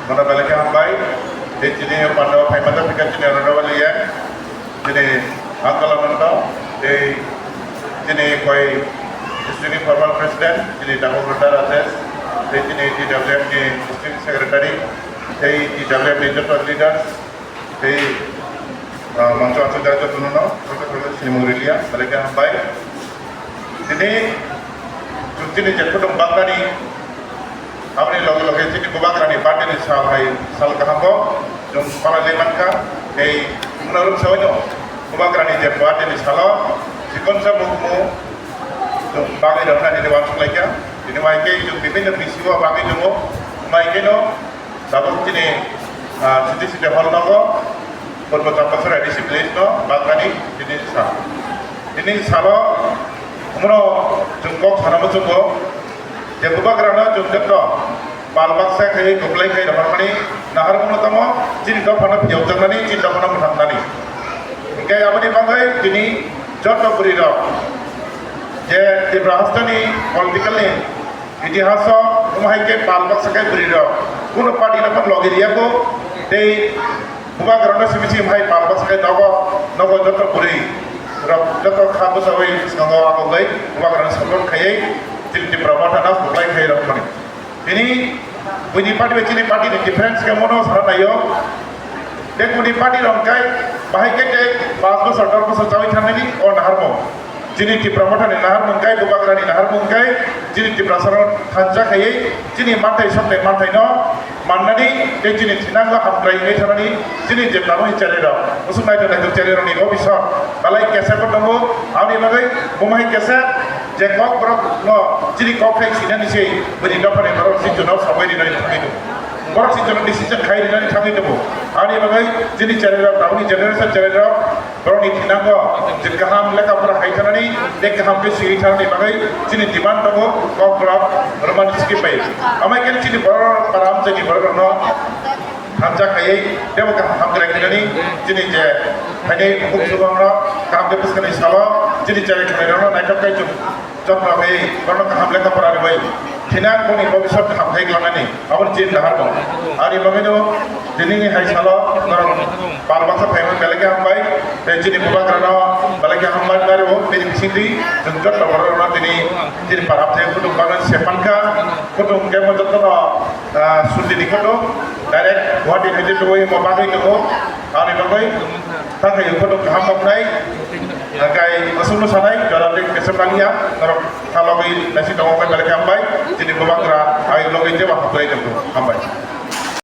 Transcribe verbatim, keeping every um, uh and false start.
Mono belai khe hambai. Tei chini pando phaima tongphikha chini Honorable E M, chini Uncle Anando, tei chini koi district former president, chini Damodaran Rajesh, tei chini T W F ni district secretary, tei T W F ni joto leaders, tei, ah, mangso achuk jai joto no, joto no sini mung riliya, belai khe hambai. Tini chwng chini je kutung bagrani, aboni loge loge chini bubagrani birthday ni sal hai sal kaham bo chwng palai lai mankha. Tei mwnarok sawi no bubagrani je birthday ni salo chikonsa bukumu chwng bagwi rwkhnani rwuansuk laikha. Tini mai khe chwng bibinno bisi o bagwi tongo, mai khe no Tabuk chini, ah, City City Hall nogo, Purbo Champasara D C village no, Bagrani, tini sa. Tini salo, umno chwng kok sana muchungo, je bubagrano chwng joto, pal baksa khai, kwplai khai, rohormani, naharmungno tamo, chini dophano phiyokjaknani, chini dophano mwthangnani. Hinkhe aboni bagwi tini joto bwrwi rok, je Tripura hasteni political ni, Itihaso, omo hai khe pal baksa khe bwrwi rok. Kuno party no phano logi riya kho, tei bubagra no simi simi hai pal baksa khe nogo, nogo joto bwrwi rok joto kha bwsawi swngo abo bai bubagra no support khaiwi chini Tipra Motha no kwplai khai rok mani. Tini buini party bai chini party ni difference khe mono sana naio. Tei kuni party rok kai bahai khe tei pas bosor, dos bosor chawi thangnani o naharmung. Chini Tipra Motha ni naharmung kai, bubagra ni naharmung kai, chini Tiprasa rok thansa khaiwi chini manthai soknai manthai no mannani tei chini thinango hamkrai wngwi thanani chini je tabukni cherai rok, bwswk naithok naithok cherai rok ni bobiswk belai kesa bo tongo. Aboni bagwi bumai kesa je kok borok no chini kok khai sinani se bwrwi dophani borok si juno sabai rinani thangwi tongo. Borok si jono decision khai rinani thangwi tongo. Ani bagwi chini cherai rok, tabukni generation cherai rok, borokni thinango je kaham lekha pora khai thanani, tei kaham khe swi thanani bagwi chini demand tongo, kok rok romani script bai. Amai khe chini borok rok para amchaini borok rokno thansa khaiwi tebo kaham krai khainani chini je phainai bukhuk subang rok kaham khe bwskangni salo chini cherai khainai rokno naithok khai chwng Chokra bai borno kaham lekha pora ribai thinang boni bobiswt kaham khai glanani aboni chini naharmung. Ani bagwino dinini hai salo norok pal baksa phaimani belai khe hambai, tei chini bubagrano belai khe hambai, nari o bini bisingtwi chwng joto borokno tini chini para hamjak kutung bagwi se pankha, kutung khe mo jotono, ah, sundini kutung direct Guwahati hai twi tubui mo bagwi tongo, ani bagwi. Takhai bono kaham noknai, kai aswkno sanai, jora tei kesem nangya, norok thalogwi naising tongo, khe belai khe hambai, chini bubagra, ai logwi jeba hambai tongo, hambai.